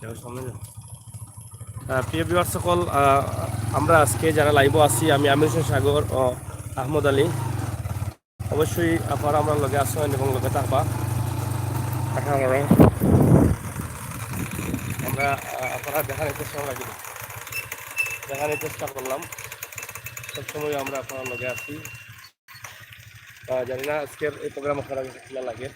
যাও, সামনে যাও। আহ, প্রিয় ভিউয়ার সকল, আহ, আমরা আজকে যারা লাইভও আছি, আমি আমির হোসেন সাগর ও আহমদ আলী। অবশ্যই আপনারা আমরার লগে আছেন এবং লগে থাকবা। আশা করি আমরা, আহ, আপনারা দেখার চেষ্টা লাগি, দেখার চেষ্টা করলাম। সবসময় আমরা আপনারার লগে আছি। আহ, জানি না আজকের এই প্রোগ্রাম আপনারার কাছে কিলা লাগে।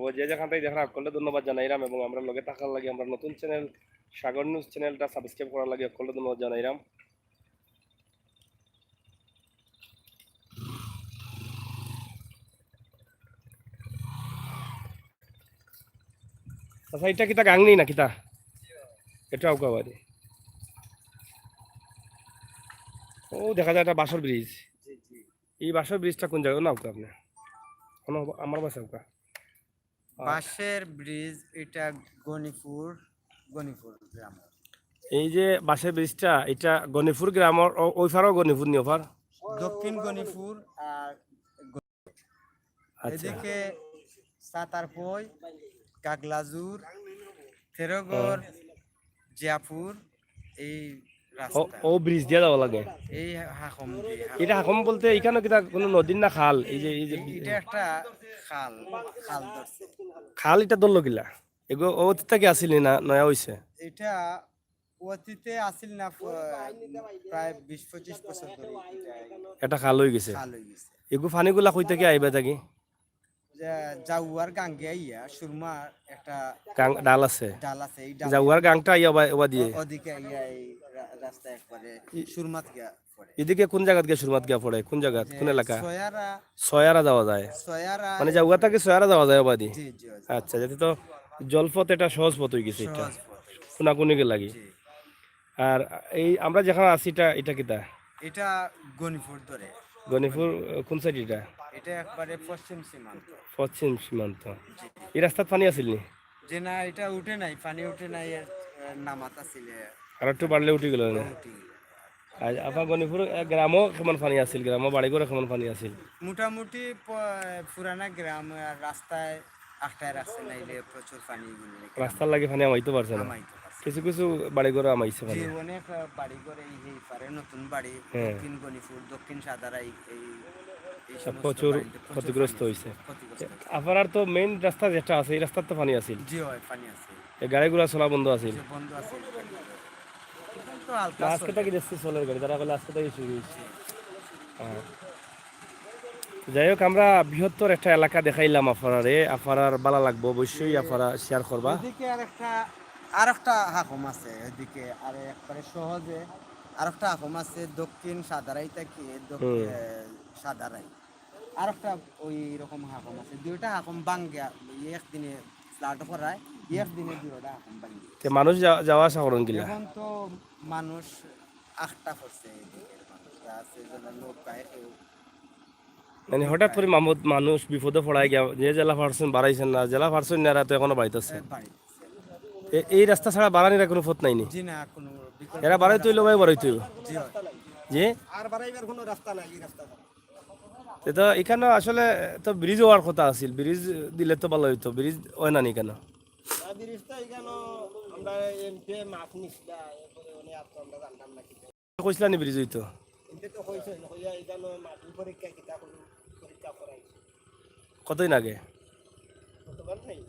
ও যে যেখান থেকে দেখরা, সকলরে ধন্যবাদ জানাইরাম এবং আমরার লগে থাকার লাগি, আমরার নতুন চ্যানেল সাগর নিউজ চ্যানেলটা সাবস্ক্রাইব করার লাগি সকলরে ধন্যবাদ জানাইরাম। আচ্ছা, ইটা কিতা গাং নি না কিতা? ইটা আউকা বাদে। ও দেখা যায় ইটা বাঁশর ব্রিজ। জি, জি। এই বাঁশর ব্রিজটা কোন জায়গা? না, আউকা আপনে। কোনো আমার বাসা আউকা। আর বাঁশর ব্রিজ ইটা গণিপুর, গণিপুর গ্রাম। এই যে বাঁশর ব্রিজটা, ইটা গণিপুর গ্রামর, ও-, ওই পারও গণিপুর নি, ও পার? দক্ষিণ গণিপুর আর আচ্ছা। এদিকে সাতারপই, গাগলাজুর, তেরোগড়, ও। জিয়াপুর, এই ও, রাস্তা। ও ব্রিজ দিয়া যাওয়া লাগে? এই হাকম দিয়ে, হাকম। ইটা হাকম বলতে ইখানো কিতা কোনো নদীর না খাল? এই যে, এই যে এই, ইটা একটা খাল, খাল ধরছে। খাল ইটা ধরলো কিলা? এগু অতীত থাকি আছিল নি না নয়া অইছে? ইটা অতীতে আছিল না, প-, প্রায় বিশ পঁচিশ বছর ধরে ইটা একটা খাল অই গেছে। খাল অই গেছে। এগু পানিগুলা কই থাকি আইবা থাকি? যে জাউয়ার গাঙ্গে আইয়া সুরমা একটা গাং-, ডাল আছে। ডাল আছে, এই ডাল জাউয়ার গাংটা আইয়া ওবা-, ওবা দিয়ে। ও-, ওদিকে আইয়া এই রা-, রাস্তা একবারে ই-, সুরমাত গিয়া পড়ে। এদিকে কোন জাগাত গিয়া সুরমাত গিয়া পড়ে? কোন জাগাত? যে কোন এলাকা? সয়ারা। সয়ারা যাওয়া যায়? সয়ারা। মানে জাউয়া থাকি সয়ারা যাওয়া যায় ওবাদি? জি, জি, জি। আচ্ছা, যাতে তো জলপথ এটা সহজ পথ অই গেছে এটা। সহজ পথ। কোনাকুনি লাগি। জি। আর এই আমরা যেখানো আছি, এটা, এটা কিতা? এটা গণিপুর ধরে। গণিপুর, আহ, কোন সাইড এটা? এটা একবারে পশ্চিম সীমান্ত। পশ্চিম সীমান্ত। জি। এই রাস্তাত পানি আছিল নি? যে না, এটা উঠে নাই, পানি উঠে নাই, এর, এর নামাত আছিল। আর একটু বাড়লে উঠি গেল না? উঠি গেল। আর আপনার গণিপুর, আহ, গ্রামও কেমন পানি আছিল? গ্রামও বাড়িঘরও কেমন পানি আছিল? মোটামুটি প-, পুরানা গ্রাম আর রাস্তায় আটকায় রাখছে, নাইলে প্রচুর পানি এগুলো। রাস্তার লাগি পানি হামাইতে পারছে না? হামাইতে পারছে না। কিছু কিছু বাড়িঘর হামাইছে পানি। জি, অনেক, আহ, বাড়িঘর এই, এই পারে নতুন বাড়ি, হ্যাঁ। দক্ষিণ গণিপুর, দক্ষিণ সাদারাই, এই, এই সব সমস্ত প্রচুর বাড়িতে প্রচুর ক্ষতিগ্রস্ত পানি হইছে। আছে, ক্ষতিগ্রস্ত হইছে। আপনার তো মেইন রাস্তা যেটা আছে, এই রাস্তার তো পানি আছিল। জি হয়, পানি আছে। এই গাড়ি ঘোড়া চলা বন্ধ আছিল। জি, বন্ধ আছে। এখন তো হালকা না, আজকে চলে। থাকি দেখছি চলের গাড়ি, তারা বলে আজকে থাকি শুরু হয়েছে। জি। হ্যাঁ। যাই হোক, আমরা বৃহত্তর একটা এলাকা দেখাইলাম আপনারারে, আপনারার ভালা লাগবো, অবশ্যই আপনারা শেয়ার করবা। এদিকে আর একটা, আর একটা হাকম আছে, এদিকে আর একবারে সহজে আর একটা হাকম আছে, দক্ষিণ সাদারাই থাকি, দক্ষিণ, হুম। এ, সাদারাই। আর একটা ওই রকম হাকম আছে, দুইটা হাকম ভাঙ্গিয়া, একদিনে ফ্লাড করায়, একদিনে দুইটা হাকম ভাঙ্গি। তে মানুষ যা-, যাওয়া আসা করইন কিলা? এখন তো মানুষ আটকা পড়ছে, এদিকের মানুষ যা আছে, যেন নৌকায় কেউ মানে হঠাৎ করে মামুদ মানুষ বিপদে পড়ায় গিয়া, যে যেলা পারছইন বাড়াইছইন না, যেলা পারছইন না, এরা তো এখনো বাড়িত আছে। এ, বাড়িত আছে। এ, এই রাস্তা ছাড়া বাড়ানির আর কোনো পথ নাই নি? জি না, কোনো বিকল্প এরা বাড়াইতে অইলে ভাই বাড়াইতে অইব। জি হয়। জি? আর বাড়াইবার কোনো রাস্তা নাই, এই রাস্তা ছাড়া। তে তো এখানো আসলে তো ব্রিজ হওয়ার কথা আছিল, ব্রিজ দিলে তো ভালা অইতো, ব্রিজ হয় না নি কেন? না, ব্রিজ তো এখানো আমরা এমপি মাফ নিছিলা, এরপরে উনি আর তো আমরা জানতাম না কি। কইছিলা নি ব্রিজ হইতো? এমপি তো কইছে, কইয়া এখানো মাটি পরীক্ষা কিতা করু, পরীক্ষা করাই। কতদিন আগে? গতবার নাই।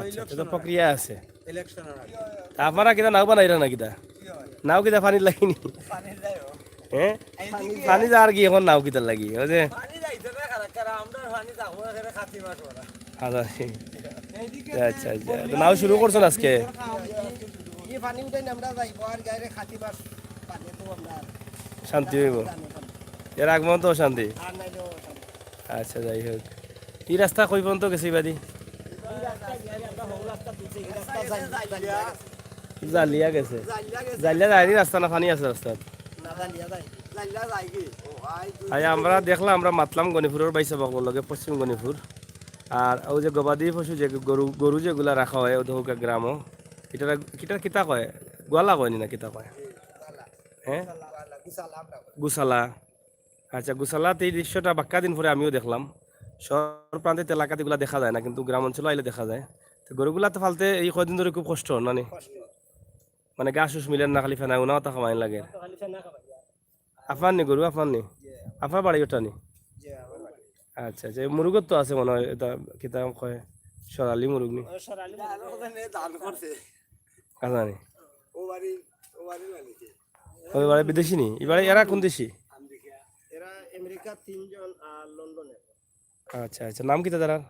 আচ্ছা, তো প্রক্রিয়া আছে। ইলেকশনের আগে। তা আপনারা কিতা নাও বানাইরা না কিতা? নাও কিতা পানির লাগি নি? পানির যাইও। হ্যাঁ? এইদিকে পানি যার কি এখন নাও কিতার লাগি? ওই যে পানি যাইতো না, কারা, কারা, আমরা পানি যাবো, এখানে খাতি মাছ ওরা। আচ্ছা, এইদিকে আচ্ছা, আচ্ছা। তো নাও শুরু করছেন আজকে? এই পানি উঠাই না, আমরা যাইবো, আর গায়ে খাতি মাছ পানি তো আমরা শান্তি হইব। জানি না। এর আগমন তো অশান্তি। আর নাইলে অশান্তি। আচ্ছা, যাই হোক, এই রাস্তা কই পর্যন্ত গেছে ইবাদি? জালিয়া গেছে। জালিয়া যায়নি রাস্তা, না পানি আছে রাস্তাত? আই আমরা দেখলাম, আমরা মাতলাম গণিপুরের বাইসা বকলর লগে, পশ্চিম গণিপুর। আর ওই যে গবাদি পশু, যে গরু, গরু যেগুলা রাখা হয়, ওদের হোক গ্রামও, এটা কিতা, কিতা কয়? গোয়ালা কয়নি না কিতা কয়? হ্যাঁ, গুসালা। আচ্ছা, গুসালাত এই দৃশ্যটা বাক্কা দিন পরে আমিও দেখলাম। শহর প্রান্তে তো এলাকাত এগুলা দেখা যায় না, কিন্তু গ্রাম অঞ্চলে আইলে দেখা যায়। তো গরুগুলা তো ফালতে এই কয়দিন ধরি খুব কষ্ট নানি? মানে ঘাস উস মিলের না, খালি ফেনা উনা তা খাওয়াইন লাগে। আপনার নি গরু, আপনার নি? আপনার বাড়ি ওটা নি? আচ্ছা আচ্ছা, এই মুরুগত তো আছে মনে হয়, এটা কিতা কয়, সোনালি মুরুগ নি? দান করছে। আচ্ছা নি। ও বাড়ি, ও বাড়ির মালিক। ও বাড়ি বিদেশি নি? এবারে এরা কোন দেশি? আমেরিকা। এরা আমেরিকা তিনজন আর লন্ডনে। আচ্ছা আচ্ছা, নাম কিতা তারার?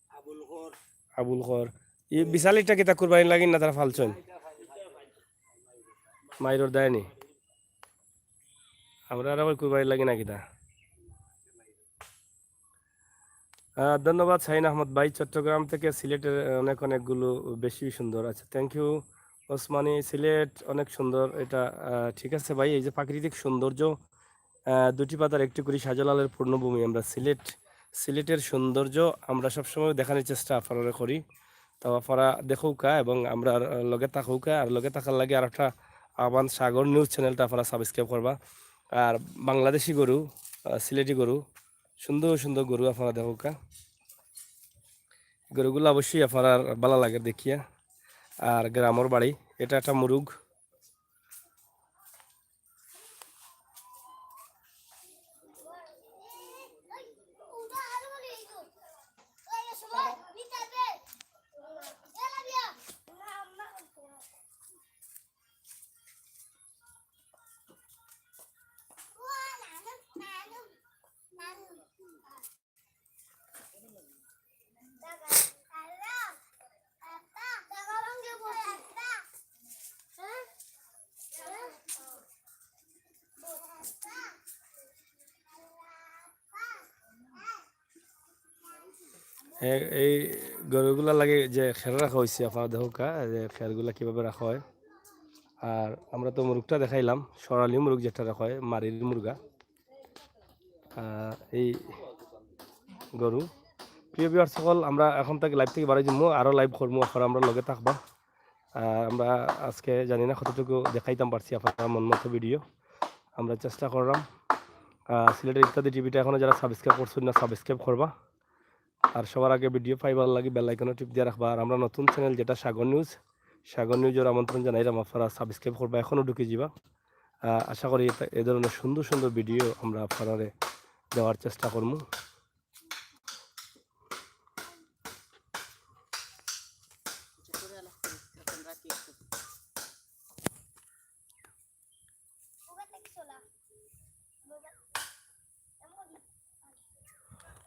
আবুল খর। আবুল খর। এই বিশাল এটা কিতা কুরবানি লাগি না তারা ফালছইন? মাইরর দেয়নি। আমরা আর ওই কুরবানি লাগি না কিতা? আহ, ধন্যবাদ শাহিন আহমদ ভাই, চট্টগ্রাম থেকে সিলেটের অনেক অনেকগুলো বেশি সুন্দর। আচ্ছা, থ্যাংক ইউ ওসমানী। সিলেট অনেক সুন্দর এটা। আহ, ঠিক আছে ভাই, এই যে প্রাকৃতিক সৌন্দর্য, আহ, দুটি পাতার একটি কুড়ি, শাহজালালের পূর্ণভূমি আমরা সিলেট। সিলেটের সৌন্দর্য আমরা সবসময় দেখানোর চেষ্টা আপনারা করি। তো আপনারা দেখউক্কা এবং আমরা লগে থাকউক্কা। আর লগে থাকার লাগি আর একটা আহ্বান, সাগর নিউজ চ্যানেলটা আপনারা সাবস্ক্রাইব করবা। আর বাংলাদেশি গরু, আহ, সিলেটি গরু, সুন্দর সুন্দর গরু আপনারা দেখউক্কা। গরুগুলো অবশ্যই আপনার ভালা লাগে দেখিয়া। আর গ্রামর বাড়ি, এটা একটা মুরুগ। এ-, এই গরুগুলা লাগে যে খের রাখা হইছে, আপনারা দেখউক্কা যে খেরগুলা কিভাবে রাখা হয়। আর আমরা তো মুরুগটা দেখাইলাম, সোনালি মুরুগ যেটা রাখা হয়, মারির মুরগা। আহ, এই গরু। প্রিয় ভিউয়ার্স সকল, আমরা এখন থেকে লাইভ থেকে বাড়াই দিমু, আরও লাইভ করমু, আপনারা আমরা লগে থাকবা। আহ, আমরা আজকে জানি না কতটুকু দেখাইতাম পারছি আপনারা মন মতো ভিডিও, আমরা চেষ্টা করলাম। আহ, সিলেটের ইত্যাদি টিভিটা এখনও যারা সাবস্ক্রাইব করছেন না, সাবস্ক্রাইব করবা। আর সবার আগে ভিডিও পাইবার লাগি বেল আইকনও টিপ দিয়া রাখবা। আর আমরা নতুন চ্যানেল যেটা সাগর নিউজ, সাগর নিউজের আমন্ত্রণ জানাইলাম, আপনারা সাবস্ক্রাইব করবা, এখনও ঢুকি যিবা। আহ, আশা করি এটা, এ ধরনের সুন্দর সুন্দর ভিডিও আমরা আপনারারে দেওয়ার চেষ্টা করমু।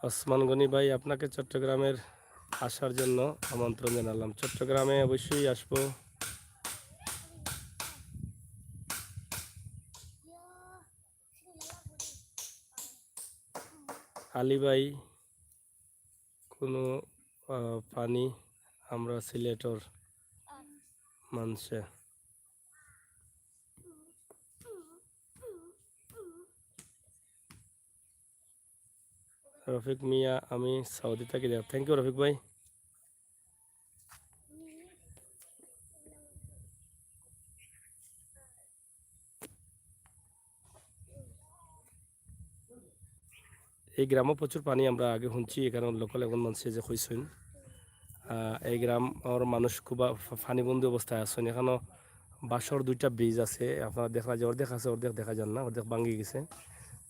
ওসমান গনি ভাই, আপনাকে চট্টগ্রামের আসার জন্য আমন্ত্রণ জানালাম। চট্টগ্রামে অবশ্যই আসবো। আলী ভাই, কোনো, আহ, পানি আমরা সিলেটর মানষে। রফিক মিয়া, আমি সৌদি থাকি দেখ। থ্যাংক ইউ রফিক ভাই। এই গ্রামও প্রচুর পানি, আমরা আগে শুনছি, এখানে লোকাল এখন মানষে যে কইছইন। আহ, এই গ্রামর মানুষ খুব ফা-, পানিবন্দী অবস্থায় আছইন। এখানো বাঁশর দুইটা ব্রিজ আছে, আপনারা দেখরা যে অর্ধেক আছে, অর্ধেক দেখা যার না, অর্ধেক ভাঙ্গি গেছে।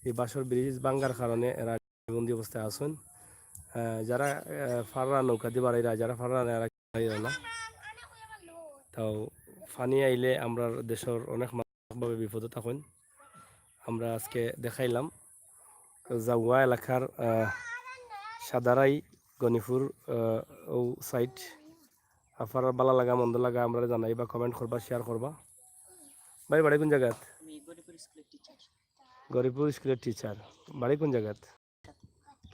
এই বাঁশর ব্রিজ ভাঙ্গার কারণে এরা পানিবন্দী অবস্থায় আছইন। আহ, যারা, আহ, পাররা নৌকা দি বাড়াইরা, যারা পাররা না, এরা বাড়াইরা না। তাও পানি আইলে আমরার দেশর অনেক ভাবে বিপদে থাকইন। আমরা আজকে দেখাইলাম জাউয়া এলাকার, আহ, সাদারাই গনিপুর, আহ, ও সাইড। আপনারার ভালা লাগা মন্দ লাগা আমরারে জানাইবা, কমেন্ট করবা, শেয়ার করবা। ভাই, বাড়ি কোন জাগাত? আমি গরিপুর স্কুলের টিচার। গরিপুর স্কুলের টিচার। বাড়ি কোন জাগাত?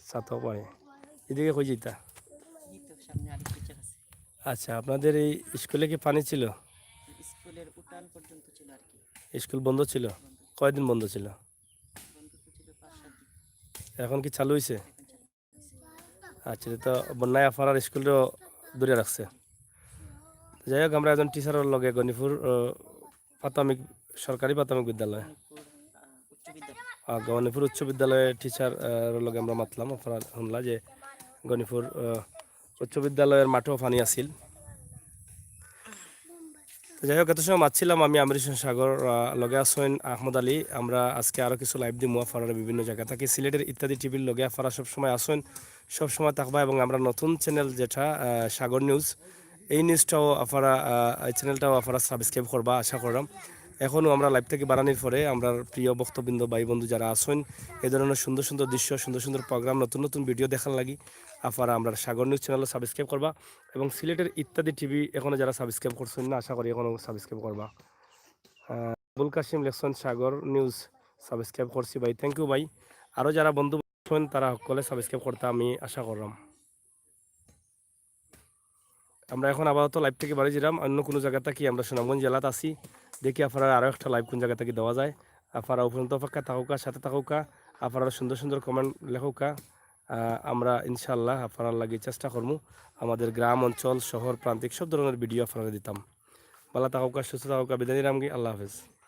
ছাতক বাড়ি। এদিকে কই যাইতা? এই তো সামনে আরেক টিচার আছে। আচ্ছা, আপনাদের এই স্কুলে কি পানি ছিল? স্কুলের উঠান পর্যন্ত ছিল আর কি। স্কুল বন্ধ ছিল? বন্ধ। কয়দিন বন্ধ ছিল? বন্ধ তো ছিল পাঁচ সাত দিন। এখন কি চালু হইছে? এখন চালু হইছে। আচ্ছা, তো বন্যায় আপনারার স্কুলও ধরে রাখছে। যাই হোক, আমরা একজন টিচারের লগে গনিপুর, আহ, প্রাথমিক, সরকারি প্রাথমিক বিদ্যালয়, গনিপুর, আহ, উচ্চ বিদ্যালয়। আহ, গনিপুর উচ্চ বিদ্যালয়ের টিচার, আহ, লগে আমরা মাতলাম। আপনারা শুনলা যে গনিপুর, আহ, উচ্চ বিদ্যালয়ের মাঠেও পানি আছিল। তো যাই হোক, এত সময় মাতছিলাম আমি আমির হোসেন সাগর, আহ, লগে আছইন আহমদ আলী। আমরা আজকে আরও কিছু লাইভ দিমু আপনারা বিভিন্ন জায়গা থাকি। সিলেটের ইত্যাদি টিভির লগে আপনারা সবসময় আছইন, সবসময় থাকবা। এবং আমরা নতুন চ্যানেল যেটা, আহ, সাগর নিউজ, এই নিউজটাও আপনারা, আহ, এই চ্যানেলটাও আপনারা সাবস্ক্রাইব করবা আশা করলাম। এখনও আমরা লাইভ থেকে বাড়ানির পরে আমরা প্রিয় ভক্তবৃন্দ, ভাই বন্ধু যারা আছইন, এই ধরনের সুন্দর সুন্দর দৃশ্য, সুন্দর সুন্দর প্রোগ্রাম, নতুন নতুন ভিডিও দেখার লাগি আপনারা আমরা সাগর নিউজ চ্যানেলও সাবস্ক্রাইব করবা। এবং সিলেটের ইত্যাদি টিভি এখনও যারা সাবস্ক্রাইব করছেন না, আশা করি এখনও সাবস্ক্রাইব করবা। আহ, আবুল কাশিম লেখছেন, সাগর নিউজ সাবস্ক্রাইব করছি ভাই, থ্যাংক ইউ ভাই। আরও যারা বন্ধু আছেন তারা সকলে সাবস্ক্রাইব করতে আমি আশা করলাম। আমরা এখন আপাতত লাইভ থেকে বাড়ি যাইরাম, অন্য কোনো জায়গা থাকি আমরা সুনামগঞ্জ জেলাত আছি। দেখি আপনারা আরও একটা লাইভ কোন জায়গা থাকি দেওয়া যায়। আপনারা উপযন্ত অপেক্ষা থাকুকা, সাথে থাকুকা, আপনারা সুন্দর সুন্দর কমেন্ট লেখুকা। আহ, আমরা ইনশাআল্লাহ আপনারার লাগি চেষ্টা করমু আমাদের গ্রাম অঞ্চল শহর প্রান্তিক সব ধরনের ভিডিও আপনারা দিতাম। ভালা থাকুকা, সুস্থ থাকুকা, বিদায় নিরামগি, আল্লাহ হাফেজ।